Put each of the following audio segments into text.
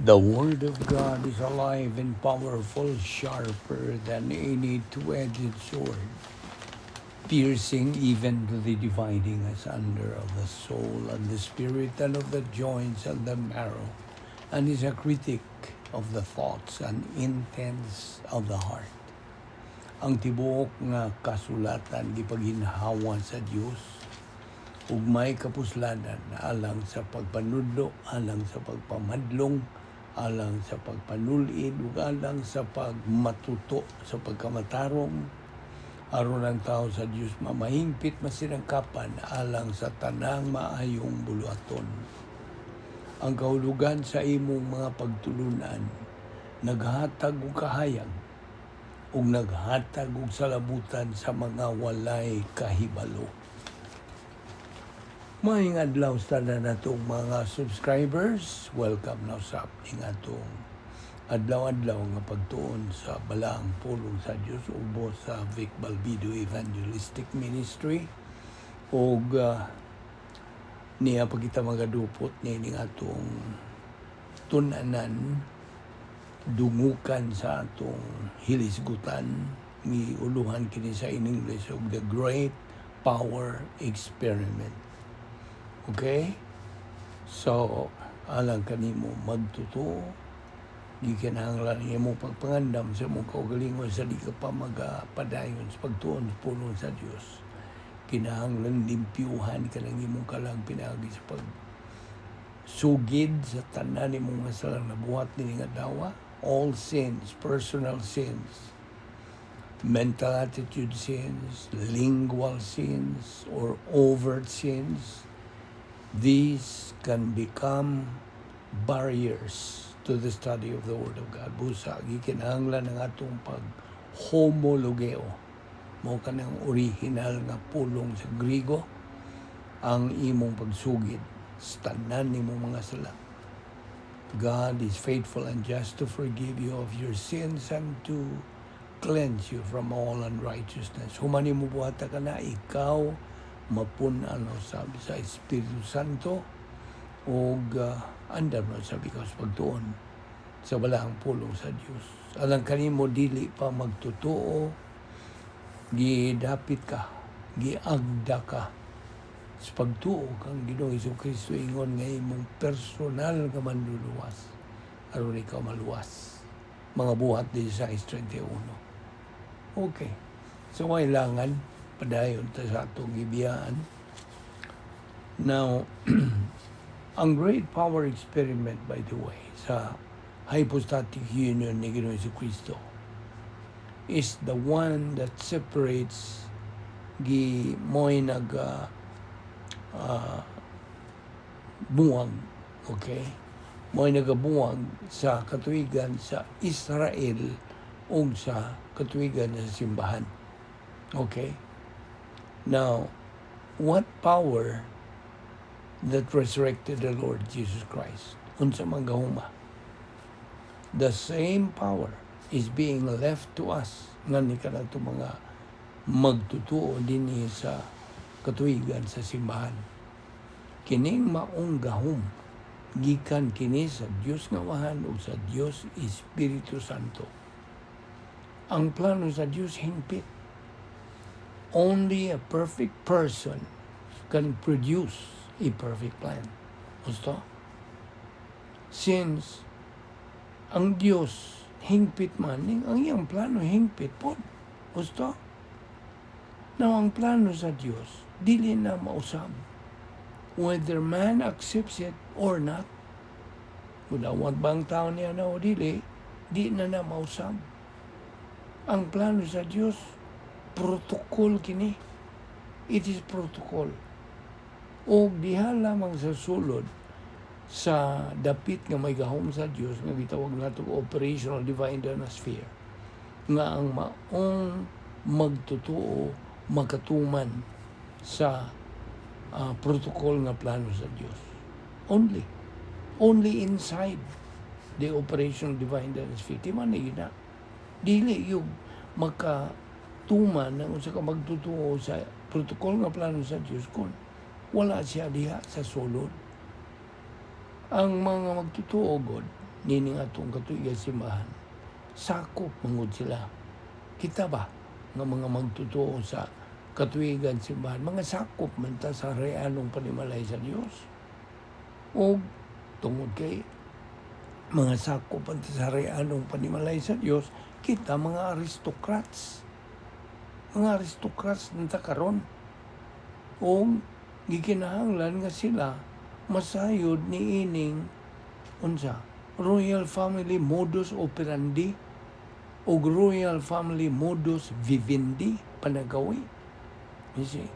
The Word of God is alive and powerful, sharper than any two-edged sword, piercing even to the dividing asunder of the soul and the spirit and of the joints and the marrow, and is a critic of the thoughts and intents of the heart. Ang tibuok nga kasulatan gipaginhawa sa Dios ug may kapuslanan alang sa pagpanudlo, alang sa pagpamadlong, alang sa pagpanulid ug alang sa pagmatuto sa pagkamatarong, aron ang tao sa Dios mamahingpit, masinangkapan alang sa tanang maayong buluhaton. Ang kahulugan sa imong mga pagtulunan naghatag og kahayag ug naghatag og salabutan sa mga walay kahibalo. Maayong adlaw sa tanan natong mga subscribers. Welcome na usab ning atong adlaw-adlaw nga pagtuon sa balaang pulong sa Dios ubos sa Vic Balbido Evangelistic Ministry. Og niya pa kita magadupot niining atong tun-anan, dungukan sa atong hilisgutan. Giuluhan kini sa in English og The Great Power Experiment. Okay? So, alang kanimo magtotoo, gikinahanglan nimo pagpangandam sa imong kaugalingon sa di ka pa magapadayon sa pagtuon sa pulong sa Dios. Kinahanglan limpyuhan ka ng imong kalag pinaagi sa pag sugid sa tanan nimong mga salang nabuhat nining adlaw, all sins, personal sins, mental attitude sins, lingual sins, or overt sins. These can become barriers to the study of the Word of God. Busa, gikinahanglan ang atong pag homologeo. Mao kanang original nga pulong sa Grigo, ang imong pagsugid sa tanan nimong mga sala. God is faithful and just to forgive you of your sins and to cleanse you from all unrighteousness. Human nimo buhata kana, ikaw mapun-an usab sa Espiritu Santo ug andam na usab ikaw sa pagtuon sa balaang pulong sa Dios. Alang kanimo dili pa magtotoo, gidapit ka, giagda ka sa pagtuo kang Ginoong Kristo ingon nga imong personal nga manluluwas aron ikaw maluwas. Mga Buhat 16:31. Okay. So kailangan padayon ta sa atong gibiyaan. Now, ang Great Power Experiment, by the way, sa hypostatic union ni Ginoong Kristo is the one that separates, gi mo'y nag buwag, okay? Mo'y nagabuwag sa katuigan sa Israel ug sa katuigan sa simbahan. Okay? Now, what power that resurrected the Lord Jesus Christ? Unsa man gahuma? The same power is being left to us nga ni kanato mga magtutuo dinhi sa katuigan sa simbahan. Kining maong gahom gikan kini sa Dios nga Amahan ug sa Dios Espiritu Santo. Ang plano sa Dios hingpit. Only a perfect person can produce a perfect plan. Gusto? Since ang Dios hingpit man, ang iyang plano hingpit po. Gusto? Now, ang plano sa Dios, dili na mausab. Whether man accepts it or not. Kung dawat bang tao niya na o dili, di na na mausab. Ang plano sa Dios, protocol kini. It is protocol. O diha lamang sa sulod sa dapit nga may gahom sa Dios nga gitawag nato operational divine sphere nga ang maong magtotoo makatuman sa protocol nga plano sa Dios. Only. Only inside the operational divine sphere. Di man na yun na. Dili yung makatuman ng usa ka magtotoo sa protocol nga plano sa Dios kung wala siya diha sa sulod. Ang mga magtotoo god nining atong katuigan simbahan, sakop mangud sila. Kita ba nga mga magtotoo sa katuigan simbahan, mga sakop man ta sa realong panimalay sa Dios. O tungod kay mga sakop man ta sa realong panimalay sa Dios, kita mga aristocrats. Mga aristocrats na ta karon. O gikinahanglan nga sila masayod ni ining unsa, royal family modus operandi o royal family modus vivendi, panagawi. You see?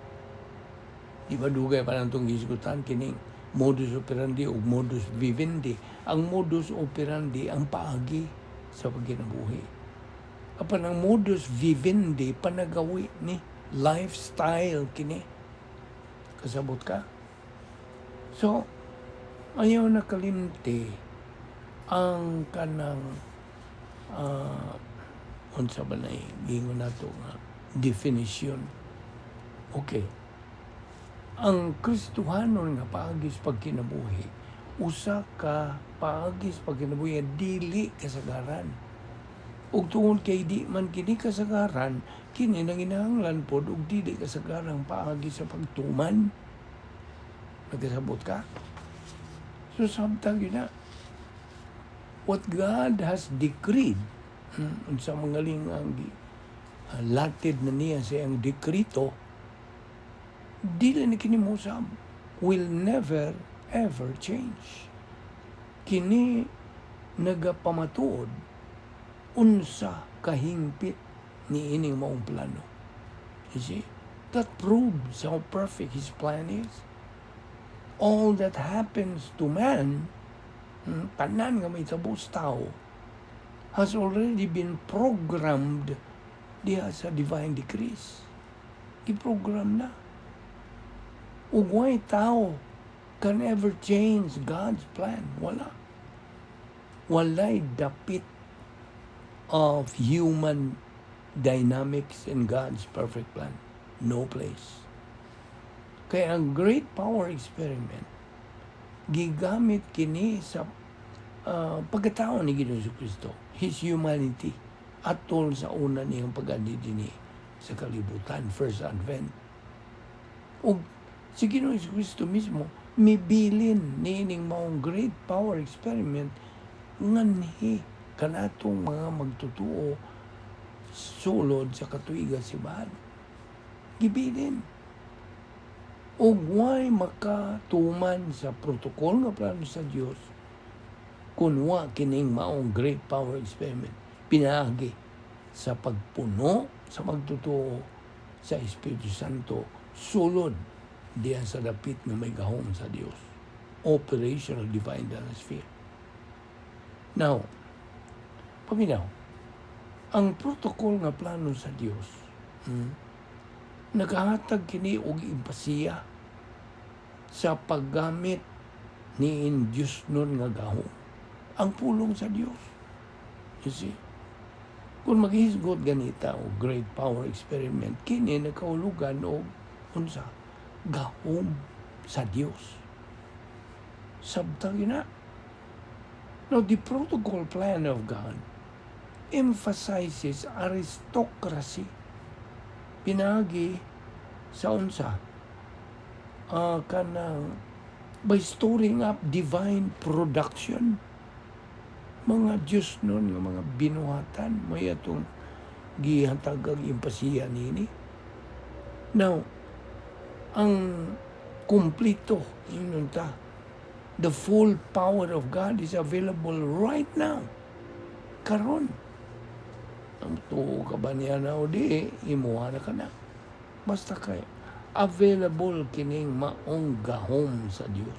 Di ba dugay pa nang itong gisgutan kining modus operandi o modus vivendi? Ang modus operandi ang paagi sa pagkinabuhi. Apan ang modus vivendi, panagawi ni, lifestyle kini. Kasabot ka? So, ayaw na kalimti ang kanang unsa ba na gingon nato nga definition. Okay. Ang Kristohanon nga paagi sa pagkinabuhi, usa ka paagi sa pagkinabuhi nga dili kasagaran. Ug tungod kay di man kini kasagaran, kini nanginahanglan pod og dili kasagarang paagi sa pagtuman. Nagkasabot ka? So samtang yun na, what God has decreed, unsa mga lingang latid na niya sa iyang dekrito, dili na kini mosab, will never ever change. Kini nagapamatuod unsa kahingpit ni ining maong plano. You see? That proves how perfect His plan is. All that happens to man, tanan nga mahitabo sa tao, has already been programmed diha sa divine decrees. I-program na. Ug way tao can ever change God's plan. Wala. Walay dapit of human dynamics in God's perfect plan. No place. Kaya ang great power experiment, gigamit kini sa pagkatao ni Ginoong Kristo, His humanity, atol sa una niyang pag-anhi dinhi sa kalibutan, first advent. Ug si Ginoong Kristo mismo mibilin niining maong great power experiment nganhi kanatong mga magtutuo sulod sa katuigan simbahan. Gibilin. Ug way makatuman sa protocol nga plano sa Dios kung wa kining maong great power experiment pinaagi sa pagpuno sa magtotoo sa Espiritu Santo sulod diyan sa dapit nga may gahom sa Dios, operational divine sphere. Now, paminaw, ang protocol nga plano sa Dios, nagahatag kini og impasiya sa paggamit ni in Diyos nun nga gahom, ang pulong sa Dios. You see? Kung maghisgot ganita og great power experiment, kini nagkahulugan og unsa? Gahom sa Dios. Sabtang yun na. Now, the protocol plan of God emphasizes aristocracy. Pinagi sa unsa? Kanang by storing up divine production, mga Diyos nun nga mga binuhatan may atong gihatagag impasiya nini. Now, ang kumplito ingon ta, the full power of God is available right now. Karon. Ang tuo ka ba niya na o di, imuha na ka na. Basta kay available kining maong gahom sa Dios.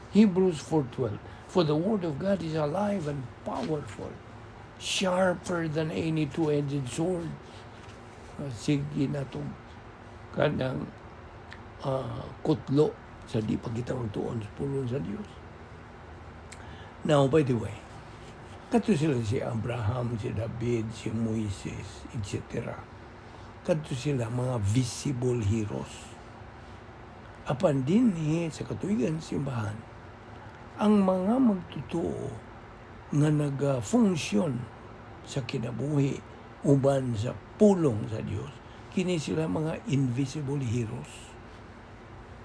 Hebrews 4:12: "For the word of God is alive and powerful, sharper than any two-edged sword." Sige na itong kanang kutlo sa di pa kita magtuon sa pulong sa Dios. Now, by the way, kato sila si Abraham, si David, si Moises, etc. Kadto sila mga visible heroes. Apan dinhi sa katuigan simbahan, ang mga magtotoo Nga nag-function sa kinabuhi uban sa pulong sa Dios, kini sila mga invisible heroes.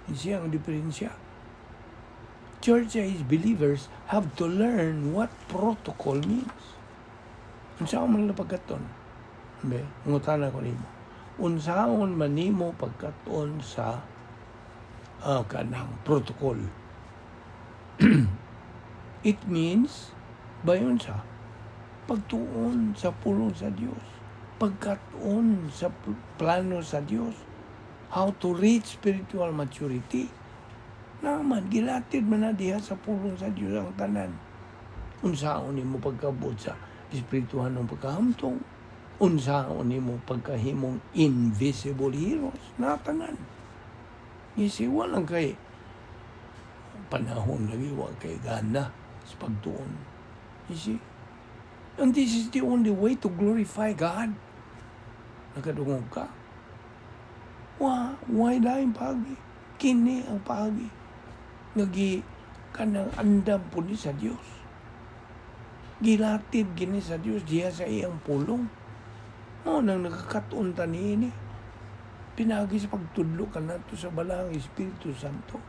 Siya ang diferensya. Church age believers have to learn what protocol means. Unsaon man na pagkat-on? Be, ngutana ko nimo. Unsaon man nimo pagkat-on sa kanang protocol? It means bayon sa pagtuon sa pulong sa Dios, pagkat-on sa plano sa Dios, how to reach spiritual maturity. Naman, gilatid man na diha sa pulong sa Dios ang tanan. Unsaon nimo pagkabot sa espirituhanong pagkahamtong, unsaon nimo pagkahimong invisible heroes, natanan. Ngisi, walang kay panahon lagi, wa kay gana sa pagtuon. You see? And this is the only way to glorify God. Nakadungog ka? Wa, why laing paagi? Kini ang paagi. Ngagi kanang andam po ni sa Dios. Gilatid gini sa Dios diya sa iyang pulong. Mo nang nakakatun ta niini. Pinagi sa pagtudlo ka nato sa Balaang Espiritu Santo.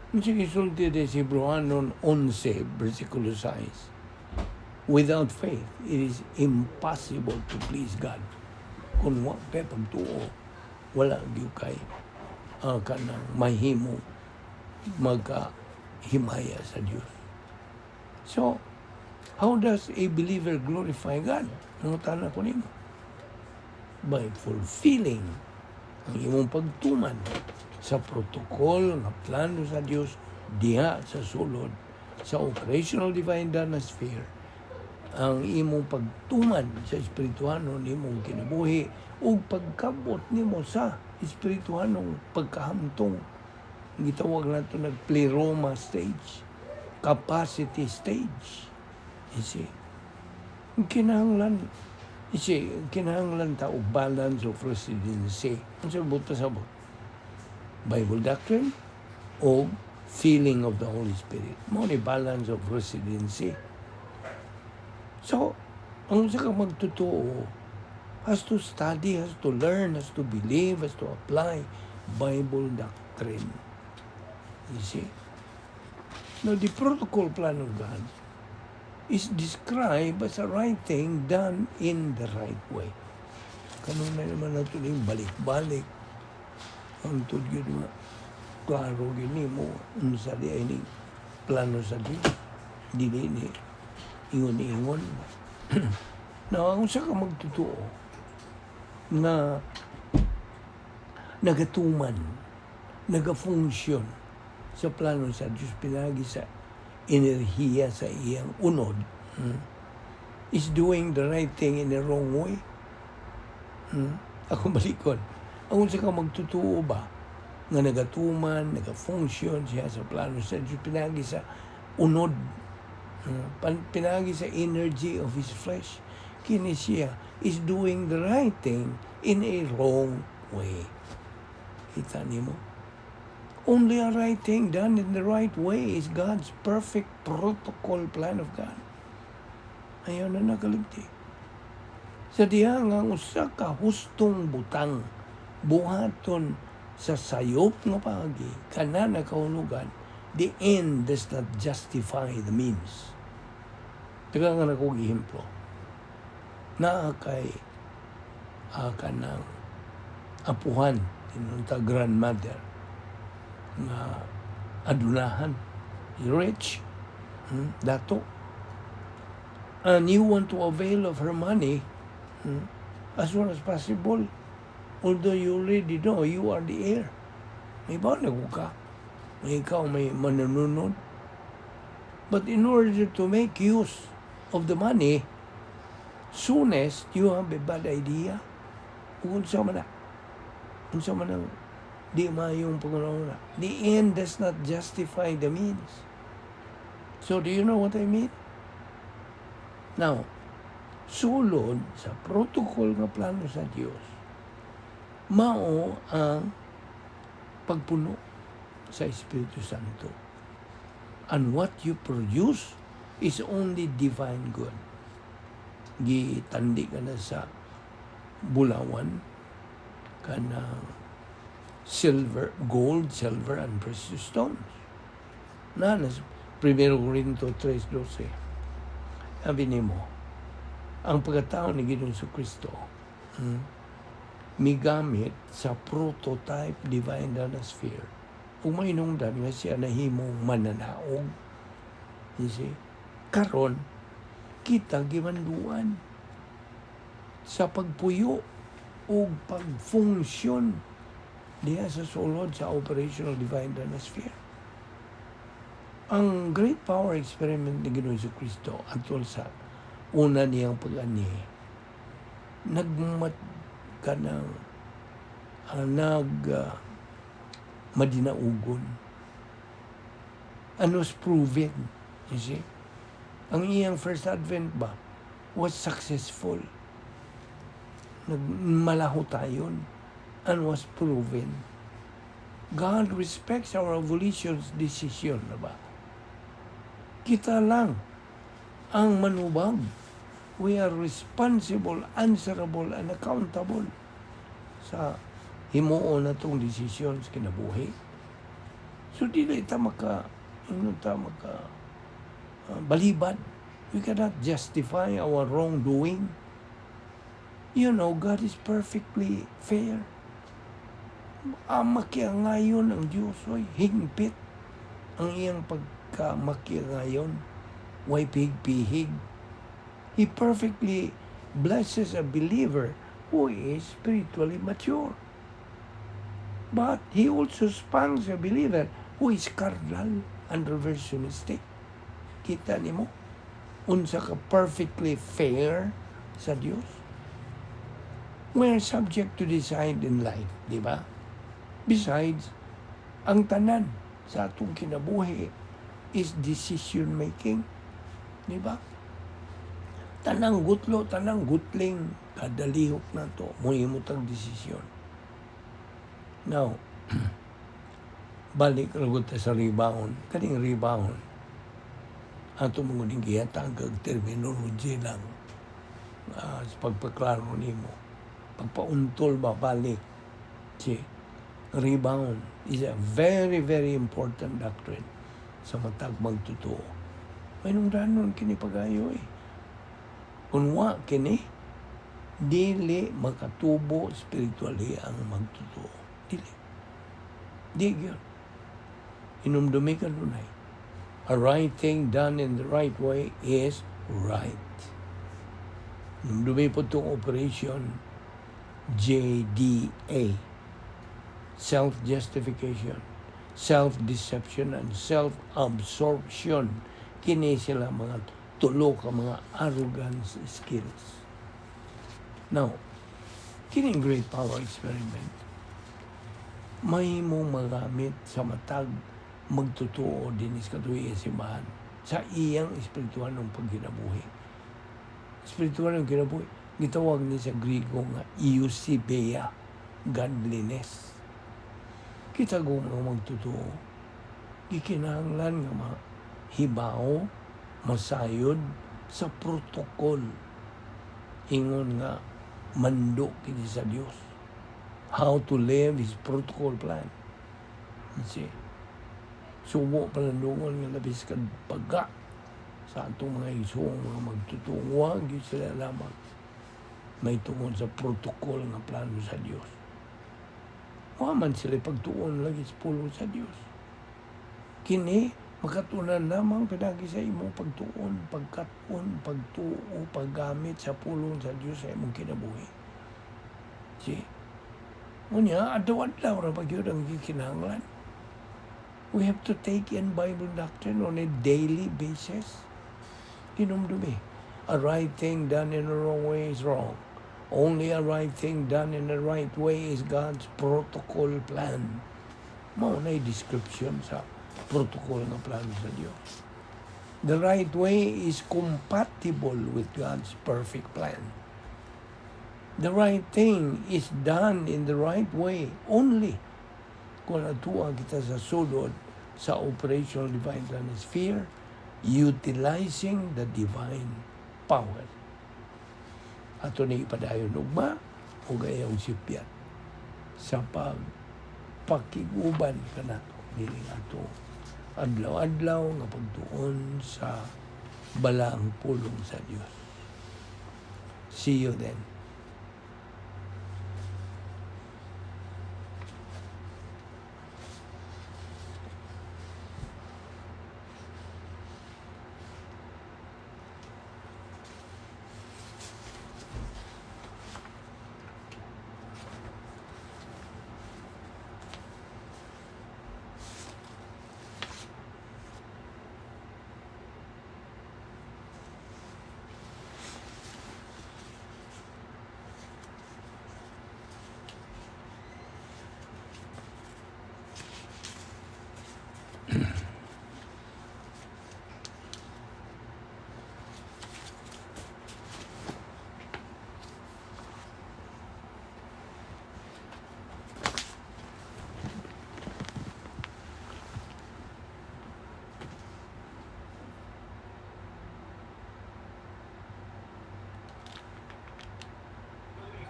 Sige, sulti de si Hebreohanon 11, versikulo 6. Without faith, it is impossible to please God. Kung wa kay pagtuo, wala gyud kay kanang mahimo magkahimaya sa Dios. So, how does a believer glorify God? Nangutana ko nimo. By fulfilling ang imong pagtuman sa protocol nga plano sa Dios diha sa sulod sa operational divine dana sphere, ang imong pagtuman sa espirituhanon nimong kinabuhi ug pagkabot nimo sa espirituhanong pagkahamtong, gitawag nato nag pleroma stage, capacity stage, you see. Kinahanglan, you see, kinahanglan ta og balance of residency. Unsa buot pasabot? Bible doctrine o feeling of the Holy Spirit mo ni balance of residency. So ang usa ka magtotoo has to study, has to learn, has to believe, has to apply Bible doctrine. You see? Now, the protocol plan of God is described as a right thing done in the right way. Kanunay naman nato ning balik-balik. Ang tud gyud nga klaro gyud nimo unsa di ay ning plano sa Dios. Dili ni ingon-ingon. Now, ang usa ka magtotoo nga nagatuman, nagafunksyon sa plano sa Diyos pinagi sa enerhiya sa iyang unod, is doing the right thing in the wrong way. Ako balikon. Ang usa ka magtotoo ba nga nagatuman, nagafunksyon siya sa plano sa Diyos pinagi sa unod, pinagi sa energy of his flesh, kini siya is doing the right thing in a wrong way. Kita nimo? Only a right thing done in the right way is God's perfect protocol plan of God. Ayaw na nakaligti. Sa diha nga ang usa ka hustong butang buhaton sa sayop nga paagi kana nakahulugan the end does not justify the means. Taga nga na kong ehemplo. Naa kay kanang apuhan, tinunta grandmother nga adunahan, rich, dato, and you want to avail of her money as soon as possible, although you already know you are the heir. May ba ka may ikaw may manununod, but in order to make use of the money soonest, you have a bad idea. Kung unsa man na, unsa man ang di maayong pangunahuna. The end does not justify the means. So do you know what I mean? Now, sulod sa protocol nga plano sa Dios, mao ang pagpuno sa Espiritu Santo. And what you produce is only divine good. Gitandi ka na sa bulawan, kanang silver, gold, silver, and precious stones. Na, nasa 1 Corinto 3:12. Sabi nimo, ang pagkatao ni Ginoong Kristo, migamit sa prototype divine sphere. Ug mainungdan nga siya nahimong mananaog. You see? Karon, kita gimanduan sa pagpuyo o pagfunksyon diha sa sulod sa operational divine sphere. Ang great power experiment ni Ginoong Kristo atol sa una niyang pag-ani, nagmat kanang nag madinaugon and was proven, you see? Ang iyang first advent ba was successful. Nagmalahutayon and was proven. God respects our volition's decision na ba? Kita lang ang manubag. We are responsible, answerable, and accountable sa himuon natong desisyon sa kinabuhi. So dili ta maka ano ta maka balibad. We cannot justify our wrongdoing. God is perfectly fair. Makiangayon ang Diyos, oy, hingpit ang iyang pagkamakiangayon, way pihig-pihig. He perfectly blesses a believer who is spiritually mature. But he also spanks a believer who is carnal and reversionistic. Kita nimo unsa ka perfectly fair sa Dios. We are subject to decide in life, di ba? Besides, ang tanan sa atong kinabuhi is decision making, di ba? Tanang gutlo, tanang gutling, kada lihok nato, mohimo tag desisyon. Now, balik ra ta sa rebound, kaning rebound, ato mo ning gihatag og terminology lang sa pagpaklaro nimo. Pagpauntol ba, balik. Si rebound is a very, very important doctrine sa matag magtotoo. May nung danon kini pagayo eh. Kung wa kini, dili makatubo spiritually ang magtotoo. Dili. Di gyud. Inumdumi ka dunay. A right thing done in the right way is right. Inumdumi po itong operation JDA. Self-justification, self-deception, and self-absorption. Kini sila mga tulo ka mga arrogance skills. Now, kining great power experiment, may mo magamit sa matag magtotoo dinis katuig simbahan sa iyang espiritual ng pagkinabuhi. Espiritual ng kinabuhi, gitawag ni sa Grigo nga eusebeia, godliness. Kita ko mga magtotoo, gikinahanglan nga mahibaw, masayod sa protocol. Ingon nga mando kini sa Dios. How to live His protocol plan. You see? Subo palandungon nga labis kag baga sa atong mga igsoong mga magtotoo, gyud sila lamang may tungod sa protocol nga plano sa Dios. Wa man sila pagtuon lagi sa pulong sa Dios. Kini makatunan lamang pinagi sa imong pagtuon, pagkat-on, pagtuo, paggamit sa pulong sa Dios sa imong kinabuhi. See? Unya, adlaw-adlaw ra ba gyud ang gikinahanglan. We have to take in Bible doctrine on a daily basis. Hinumdumi. A right thing done in the wrong way is wrong. Only a right thing done in the right way is God's protocol plan. Mao na description sa protocol nga plano sa Dios. The right way is compatible with God's perfect plan. The right thing is done in the right way only kung natuwa kita sa sulod sa operational divine plan sphere. Utilizing the divine power. Ato ni ipadayon ugma ug ayaw sipyat sa pagpakiguban kanato nining ato adlaw-adlaw nga pagtuon sa balaang pulong sa Dios. See you then.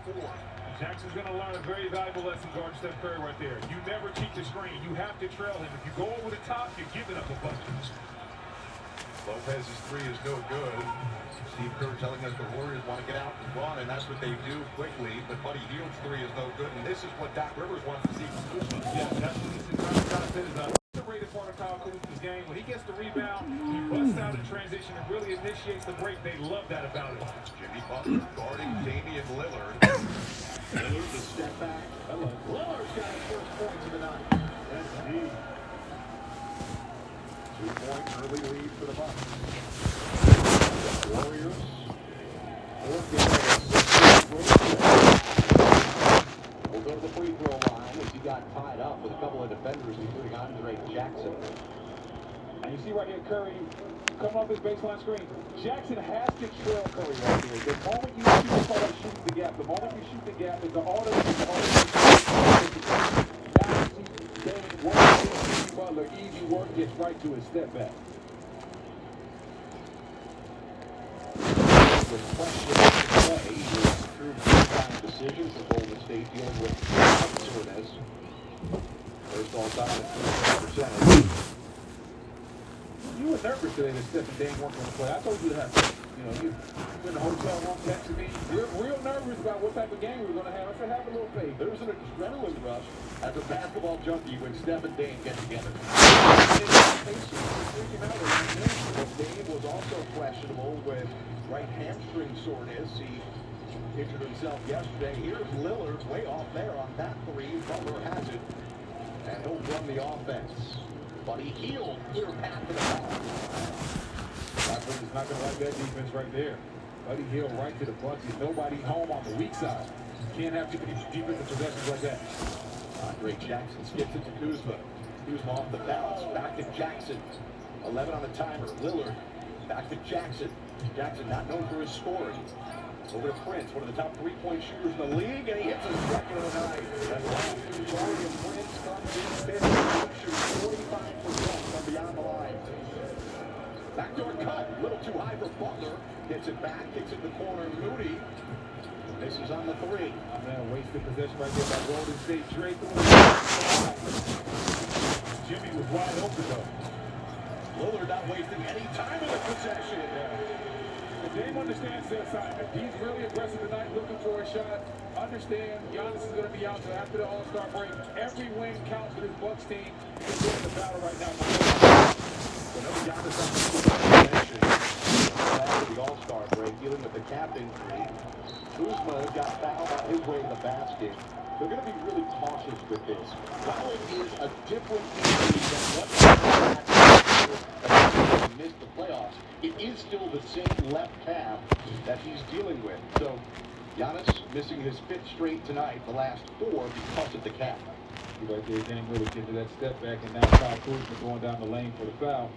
4. Jackson's going to learn a very valuable lesson guarding Steph Curry right there. You never cheat the screen. You have to trail him. If you go over the top, you're giving up a bucket. Lopez's three is no good. Steve Kerr telling us the Warriors want to get out and run, and that's what they do quickly. But Buddy Hield's three is no good, and this is what Doc Rivers wants to see from Kuzma. Yeah, that's what he's trying to say is underrated part of Kyle Kuzma's game. When he gets the rebound, he busts out in transition and really initiates the break. They love that about him. Jimmy Butler guarding Damian Lillard. Lillard the step back. Hello. Lillard's got his first points of the night. That's deep. 2-point early lead for the Bucks. Warriors working a 6 road trip. Will go to the free throw line as he got tied up with a couple of defenders, including Andre Jackson. And you see right here, Curry coming off his baseline screen. Jackson has to trail Curry right there. The moment you shoot, start shooting the gap. The moment you shoot the gap, it's an automatic. Now you see Dame working Butler. Easy work, gets right to his step back. With question to play is true time decision for Golden State dealing with soreness. First all time at 33%. You were nervous today that Steph and Dame weren't going to play. I told you to have faith. You were in the hotel room texting me. You're real nervous about what type of game we were going to have. I said, have a little faith. There's an adrenaline rush as a basketball junkie when Steph and Dame get together. But Dame was also questionable with right hamstring soreness. He injured himself yesterday. Here's Lillard way off there on that three. Butler has it, and he'll run the offense. Buddy Hield, clear path to the foul. Doc Rivers is not going to like that defense right there. Buddy Hield right to the bucket. Nobody home on the weak side. Can't have too many defensive possessions like that. Andre Jackson skips it to Kuzma. Kuzma off the bounce, back to Jackson. 11 on the timer. Lillard back to Jackson. Jackson not known for his scoring. Over to Prince, one of the top three-point shooters in the league, and he hits his second of the night. And Taurean Prince comes in fifth, shoots 45% from beyond the line. Backdoor cut, a little too high for Butler. Gets it back, kicks it in the corner. Moody misses on the three. Man, wasted possession right there by Golden State. Drake. Jimmy was wide open though. Lillard not wasting any time in the possession. Yeah. The Dame understands the assignment. He's really aggressive tonight, looking for a shot. Understand Giannis is going to be out till after the All-Star break. Every win counts for this Bucks team. They're in the battle right now. So no Giannis on the after the All-Star break, dealing with the calf injury. Kuzma got fouled on his way to the basket. They're going to be really cautious with this. While it is a different injury than what missed the playoffs, it is still the same left calf that he's dealing with. So Giannis missing his fifth straight tonight, the last four because of the calf. Right there, Dame Lillard getting to that step back, and now Kyle Kuzma going down the lane for the foul.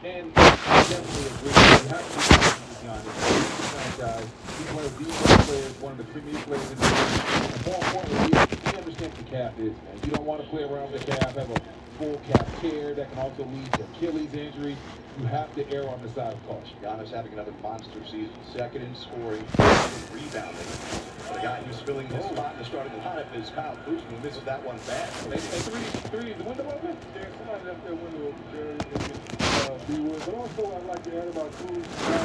And I definitely agree. You have to be cautious with Giannis. He's the franchise. He's one of the best players, one of the premier players in the league. And more importantly, he understands what the calf is, man. You don't want to play around with the calf, have a Full calf tear that can also lead to Achilles injuries. You have to err on the side of caution. Giannis having another monster season, second in scoring, first in rebounding. But the guy who's filling his spot in the starting lineup is Kyle Kuzma, who misses that one bad. Hey, three, the window open? Yeah, somebody left that window open, Jerry, and B. Wood. But also, I'd like to add about Kuz, that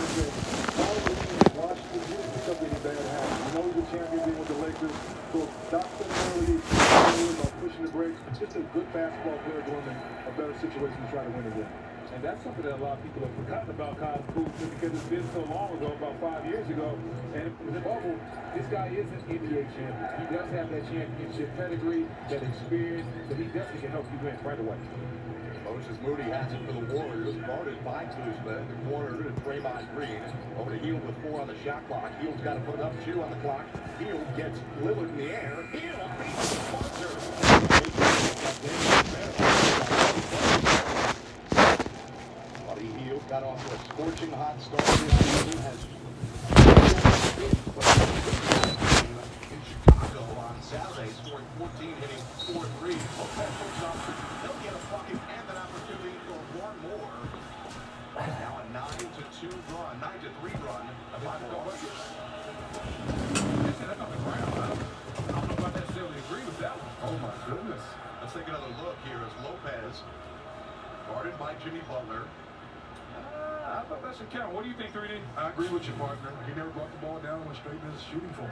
while he was in Washington, he didn't pick up any bad habits. You know he's a champion being with the Lakers, so stop them early, by pushing the brakes. Just a good basketball player going in a better situation to try to win again. And that's something that a lot of people have forgotten about Kyle Kuzma because it's been so long ago, about 5 years ago. And in the bubble, this guy is an NBA champion. He does have that championship pedigree, that experience, so he definitely can help you win right away. Moses Moody has it for the Warriors, guarded by Kuzma in the corner to Draymond Green. Over to Hield with 4 on the shot clock. Hield's got to put it up 2 on the clock. Hield gets Lillard in the air. Hield beats the buzzer. Buddy Hield got off to a scorching hot start this season. Has in Chicago on Saturday, scoring 14, hitting 4 threes. Lopez hooks up. They'll get a bucket and an opportunity for one more. Now a 9-2 run, 9-3 run by Milwaukee. Listen, that's on the ground. I don't know if I necessarily agree with that one. Oh, my goodness. Let's take another look here as Lopez, guarded by Jimmy Butler. I thought that should count. What do you think, 3D? I agree with you, partner. He never brought the ball down, went straight into his shooting form.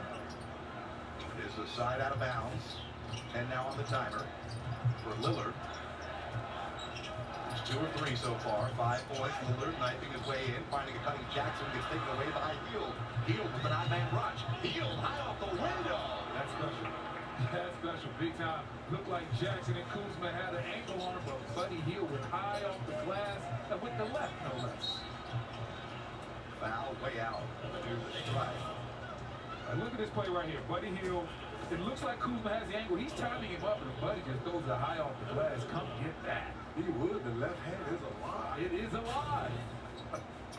It is a side out of bounds. 10 now on the timer for Lillard. It's 2 or 3 so far. 5 points. Lillard knifing his way in, finding a cutting Jackson, gets taken away by Hield. Hield with an odd man rush. Hield high off the window. That's special. That's special. Big time. Looked like Jackson and Kuzma had an angle on him, but Buddy Hield went high off the glass and with the left, no less. Foul way out near the stripe. And look at this play right here. Buddy Hield, it looks like Kuzma has the angle. He's timing him up, and Buddy just throws it high off the glass. Come get that. He would. The left hand is alive. It is alive.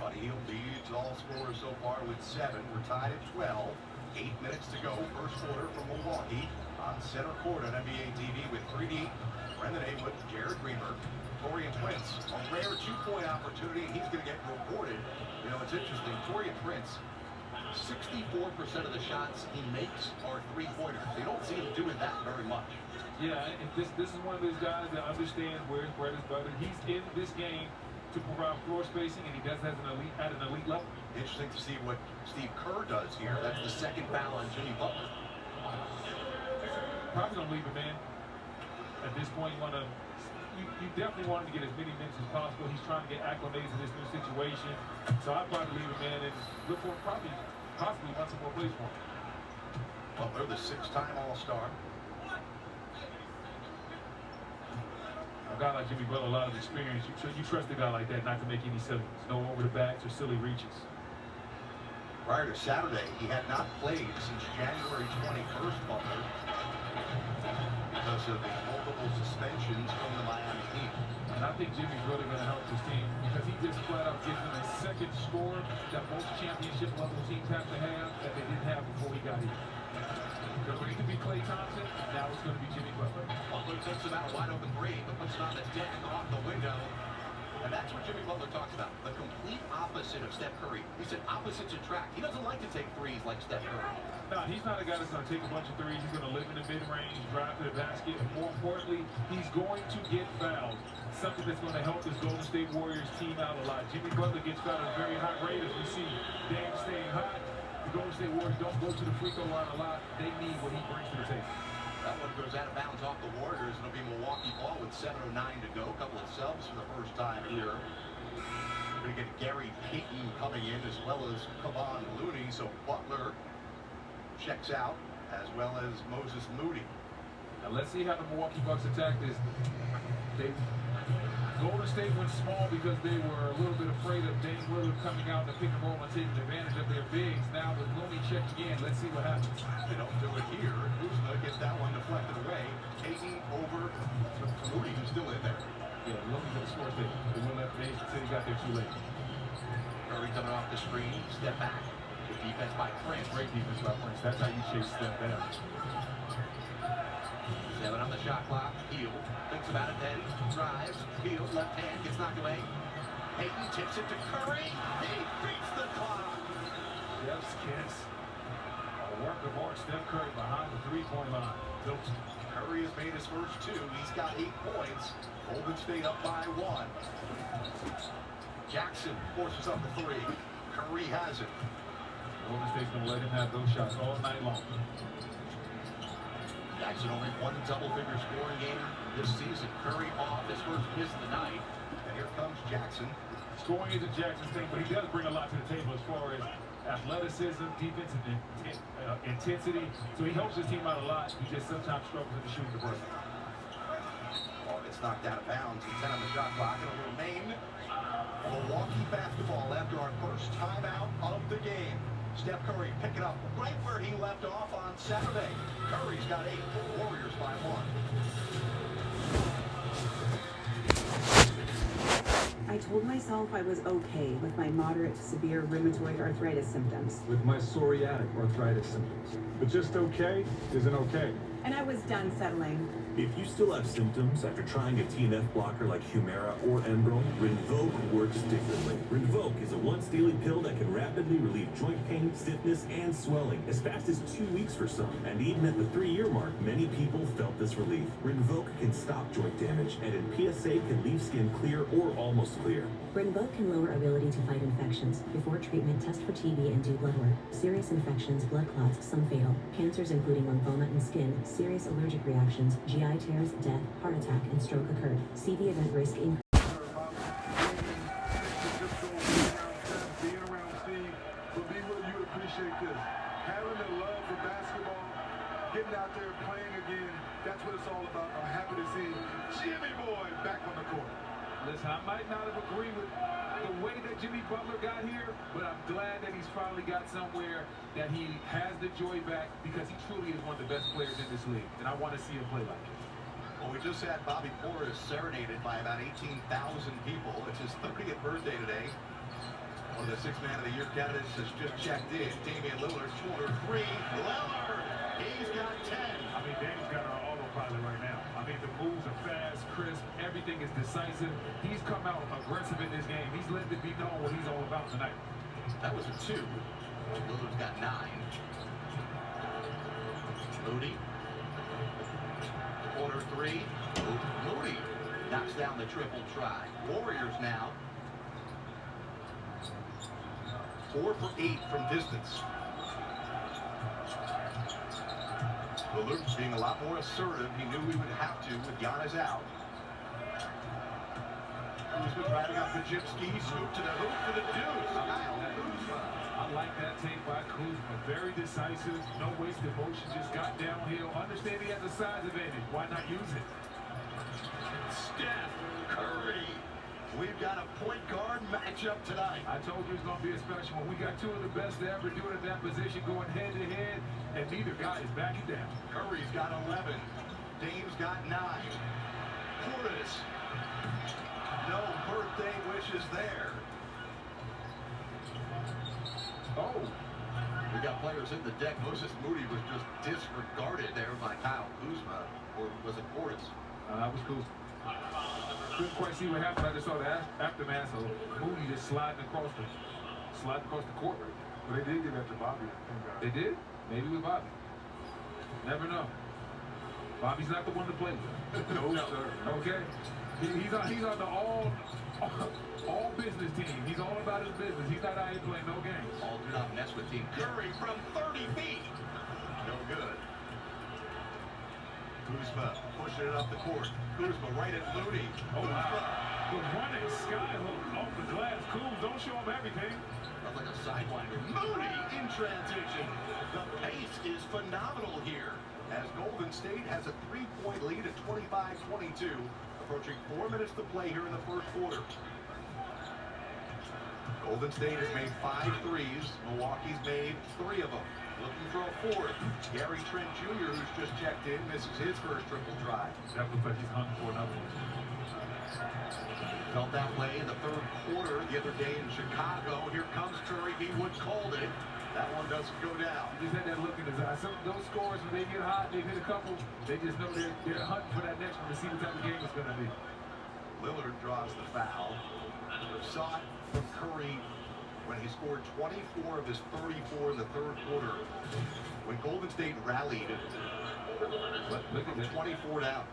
Buddy Hield leads all scorers so far with 7. We're tied at 12. 8 minutes to go. First quarter from Milwaukee on center court on NBA TV with 3D. Brendan Haywood, Jared Greenberg, Taurean Prince. A rare two-point opportunity, and he's going to get rewarded. It's interesting. Taurean Prince, 64% of the shots he makes are three-pointers. You don't see him doing that very much. Yeah, and this is one of those guys that understands where his bread is buttered. He's in this game to provide floor spacing, and he does has an elite at an elite level. Interesting to see what Steve Kerr does here. That's the second foul on Jimmy Butler. Probably gonna leave him in. At this point, you definitely want him to get as many minutes as possible. He's trying to get acclimated to this new situation. So I'd probably leave him in and look for him probably possibly run some more plays for him. Butler, the six-time All-Star. A guy like Jimmy Butler, a lot of experience. You trust a guy like that not to make any silly, no over the backs or silly reaches. Prior to Saturday, he had not played since January 21st, Butler, because of the multiple suspensions from the Miami Heat. And I think Jimmy's really going to help this team because he just flat out gives them a second scorer that most championship level teams have to have that they didn't have before he got here. Because it used to be Klay Thompson, now it's going to be Jimmy Butler. Butler takes him out a wide open three, but puts it on the deck off the window. And that's what Jimmy Butler talks about, the complete opposite of Steph Curry. He said opposites attract. He doesn't like to take threes like Steph Curry. No, he's not a guy that's going to take a bunch of threes. He's going to live in the mid-range, drive to the basket. And more importantly, he's going to get fouled. Something that's going to help this Golden State Warriors team out a lot. Jimmy Butler gets fouled at a very high rate, as we see Dame staying hot. The Golden State Warriors don't go to the free throw line a lot. They need what he brings to the table. That one goes out of bounds off the Warriors. It'll be Milwaukee ball with 7:09 to go. A couple of subs for the first time here. We're going to get Gary Payton coming in as well as Kevon Looney. So Butler checks out as well as Moses Moody. Now let's see how the Milwaukee Bucks attack this. They Golden State went small because they were a little bit afraid of Dame Lillard coming out in the pick and roll and taking advantage of their bigs. Now with Looney checking in, let's see what happens. They don't do it here. Kuzma gets that one deflected away. Payton over to Moody, who's still in there. Yeah, Looney's at the score table. They wouldn't let Dame until he got there too late. Curry coming off the screen. Step back. Good defense by Prince. Great defense by Prince. That's how you chase Steph down. 7 on the shot clock. Hield thinks about it, then drives. Hield, left hand, gets knocked away. Payton tips it to Curry. He beats the clock. Chef's kiss. A work of art, Steph Curry behind the three-point line. So Curry has made his first two. He's got 8 points. Golden State up by one. Jackson forces up the three. Curry has it. Golden State's gonna let him have those shots all night long. Jackson only one double-figure scoring game this season. Curry off his first miss of the night. And here comes Jackson. Scoring isn't Jackson's thing, but he does bring a lot to the table as far as athleticism, defensive intensity. So he helps his team out a lot. He just sometimes struggles in the shooting department. Ball gets knocked out of bounds. 10 on the shot clock. It'll remain Milwaukee basketball after our first timeout of the game. Steph Curry picking up right where he left off on Saturday. Curry's got 8. Warriors by 1. I told myself I was okay with my moderate to severe rheumatoid arthritis symptoms. With my psoriatic arthritis symptoms. But just okay isn't okay. And I was done settling. If you still have symptoms after trying a TNF blocker like Humira or Enbrel, Rinvoq works differently. Rinvoq is a once daily pill that can rapidly relieve joint pain, stiffness, and swelling as fast as 2 weeks for some. And even at the 3-year mark, many people felt this relief. Rinvoq can stop joint damage, and in PSA can leave skin clear or almost clear. Rinvoq can lower ability to fight infections. Before treatment, test for TB and do blood work. Serious infections, blood clots, some fatal. Cancers including lymphoma and skin, serious allergic reactions, GI tears, death, heart attack, and stroke occurred. CV event risk increased. About being around Steph, being around Steve. But B. Will, you would appreciate this. Having the love for basketball, getting out there, playing again, that's what it's all about. I'm happy to see Jimmy Boy back on the court. Listen, I might not have agreed with the way that Jimmy Butler got here, but I'm glad that he's finally got somewhere that he has the joy back, because he truly is one of the best players in this league, and I want to see him play like it. Well, we just had Bobby Portis serenaded by about 18,000 people. It's his 30th birthday today. One of the six man of the year candidates has just checked in. Damian Lillard, corner three. Lillard, he's got 10. I mean, Dame's got our autopilot right now. I mean, the moves are fast, crisp, everything is decisive. He's come out aggressive in this game. He's letting it be known what he's all about tonight. That was a two. Lillard's got 9. Moody. Corner three. Moody knocks down the triple try. Warriors now 4 for 8 from distance. Lillard being a lot more assertive. He knew he would have to with Giannis out. Kuzma driving up the Gypsy, scoop to the hoop for the deuce. Kyle Kuzma. I like that take by Kuzma. Very decisive, no wasted motion, just got downhill. Understand he has a size advantage. Why not use it? Steph Curry. We've got a point guard matchup tonight. I told you it's going to be a special one. We got two of the best to ever do it at that position going head to head, and neither guy is backing down. Curry's got 11. Dame's got 9. Portis. No birthday wishes there. Oh, We got players in the deck. Moses Moody was just disregarded there by Kyle Kuzma. Or was it Portis? That was cool. Couldn't quite see what happened. I just saw the aftermath of Moody just sliding across the court right there. But they did give that to Bobby, I think. They did? Maybe with Bobby. Never know. Bobby's not the one to play with. No, sir. Okay? He's on the all business team. He's all about his business. He's not out here playing no games. All do not mess with team. Curry from 30 feet. No good. Kuzma pushing it up the court. Kuzma right at Moody. Oh, Kuzma. wow. The running skyhook off the glass. Kuz, don't show him everything. That's like a sidewinder. Moody in transition. The pace is phenomenal here as Golden State has a 3-point lead at 25-22, approaching 4 minutes to play here in the first quarter. Golden State has made five threes. Milwaukee's made three of them. Looking for a fourth. Gary Trent Jr., who's just checked in, misses his first triple try. That looks like he's hunting for another one. Felt that way in the third quarter the other day in Chicago. Here comes Curry. B. Wood called it. That one doesn't go down. He just had that look in his eye. Some those scores, when they get hot, they hit a couple, they just know they're hunting for that next one to see what type of game it's going to be. Lillard draws the foul. Saw it from Curry when he scored 24 of his 34 in the third quarter. When Golden State rallied Look at from that. 24 down.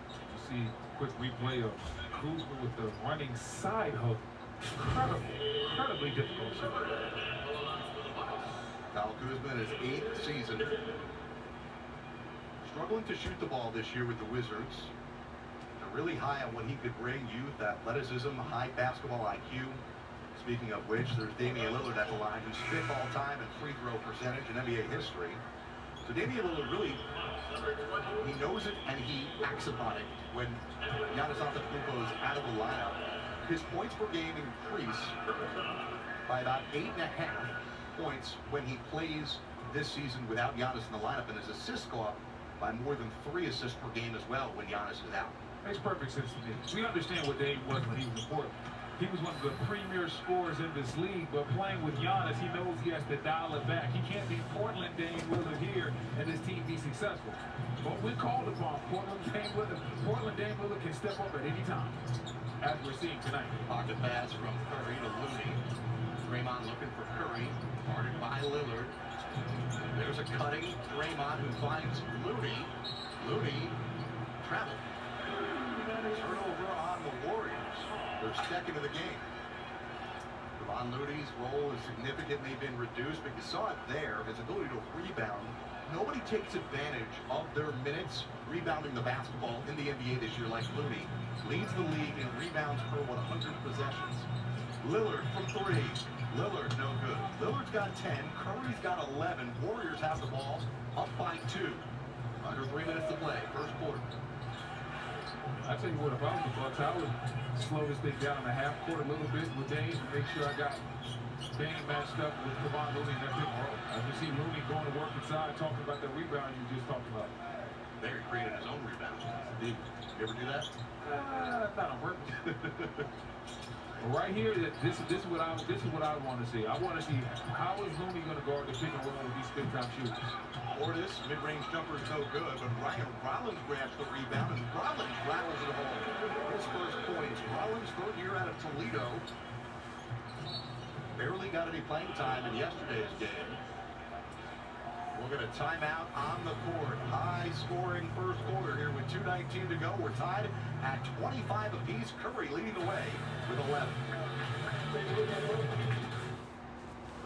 You see quick replay of Kuzma with the running side hook. Incredible, incredibly difficult shot. Kyle Kuzma in his eighth season. Struggling to shoot the ball this year with the Wizards. They're really high on what he could bring: youth, athleticism, high basketball IQ. Speaking of which, there's Damian Lillard at the line, who's fifth all time in free throw percentage in NBA history. So Damian Lillard really, he knows it and he acts upon it when Giannis Antetokounmpo is out of the lineup. His points per game increase by about 8.5 points when he plays this season without Giannis in the lineup, and his assists go up by more than 3 assists per game as well when Giannis is out. Makes perfect sense to me. We understand what Dame was when he was in Portland. He was one of the premier scorers in this league, but playing with Giannis, he knows he has to dial it back. He can't be Portland Dame Lillard here and this team be successful. But when called upon, Portland Dame Lillard can step up at any time, as we're seeing tonight. Pocket pass from Curry to Looney. Draymond looking for Curry, guarded by Lillard. There's a cutting Draymond who finds Looney. Looney traveled. Turnover on the Warriors. Their second of the game. Kevon Looney's role has significantly been reduced, but you saw it there, his ability to rebound. Nobody takes advantage of their minutes rebounding the basketball in the NBA this year like Looney. Leads the league in rebounds per 100 possessions. Lillard from three. Lillard, no good. Lillard's got 10. Curry's got 11. Warriors have the ball, up by 2. Under 3 minutes to play, first quarter. I tell you what, if I was the Bucks, I would slow this thing down in the half court a little bit with Dame and make sure I got Dame matched up with Kevon Looney in that pick and roll. As you see Looney going to work inside, talking about that rebound you just talked about. There he created his own rebound. Did you ever do that? Not on purpose. But right here, this is what I want to see. I want to see how is Looney going to guard the pick and roll with these big time shooters. Portis, mid-range jumper is no good, but Ryan Rollins grabs the rebound, and Rollins rattles it home. His first points. Rollins, third year out of Toledo. Barely got any playing time in yesterday's game. We're going to timeout on the court. High scoring first quarter here with 2:19 to go. We're tied at 25 apiece. Curry leading the way with 11.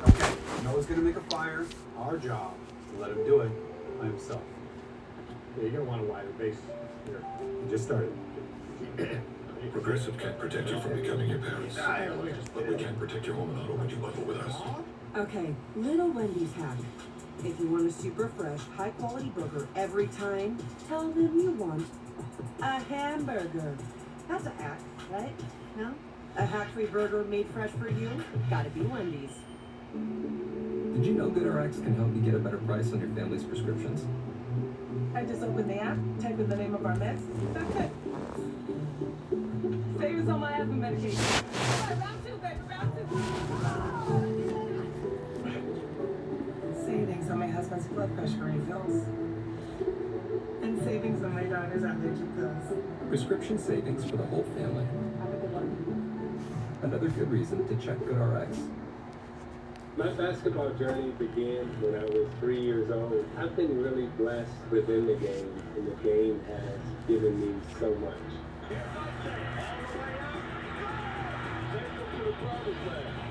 Okay, Noah's gonna make a fire. Our job is to let him do it by himself. Yeah, you're gonna want a wider base here. You just started. Progressive can't protect you from becoming your parents, but we can protect your home and auto when you bundle with us. Okay, little Wendy's hack. If you want a super fresh, high quality burger every time, tell them you want a hamburger. That's a hack, right? No? A hack free burger made fresh for you? Gotta be Wendy's. Did you know GoodRx can help you get a better price on your family's prescriptions? I just open the app, type in the name of our meds. That's it. Savings on my asthma medication. All right, round two, baby, round two. Savings on my husband's blood pressure refills. And savings on my daughter's allergy pills. Prescription savings for the whole family. Have a good one. Another good reason to check GoodRx. My basketball journey began when I was 3 years old. I've been really blessed within the game, and the game has given me so much.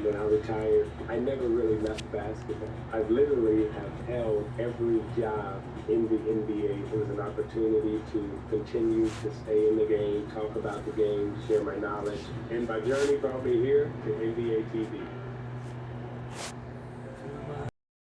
When I retired, I never really left basketball. I literally have held every job in the NBA. It was an opportunity to continue to stay in the game, talk about the game, share my knowledge. And my journey brought me here to NBA TV.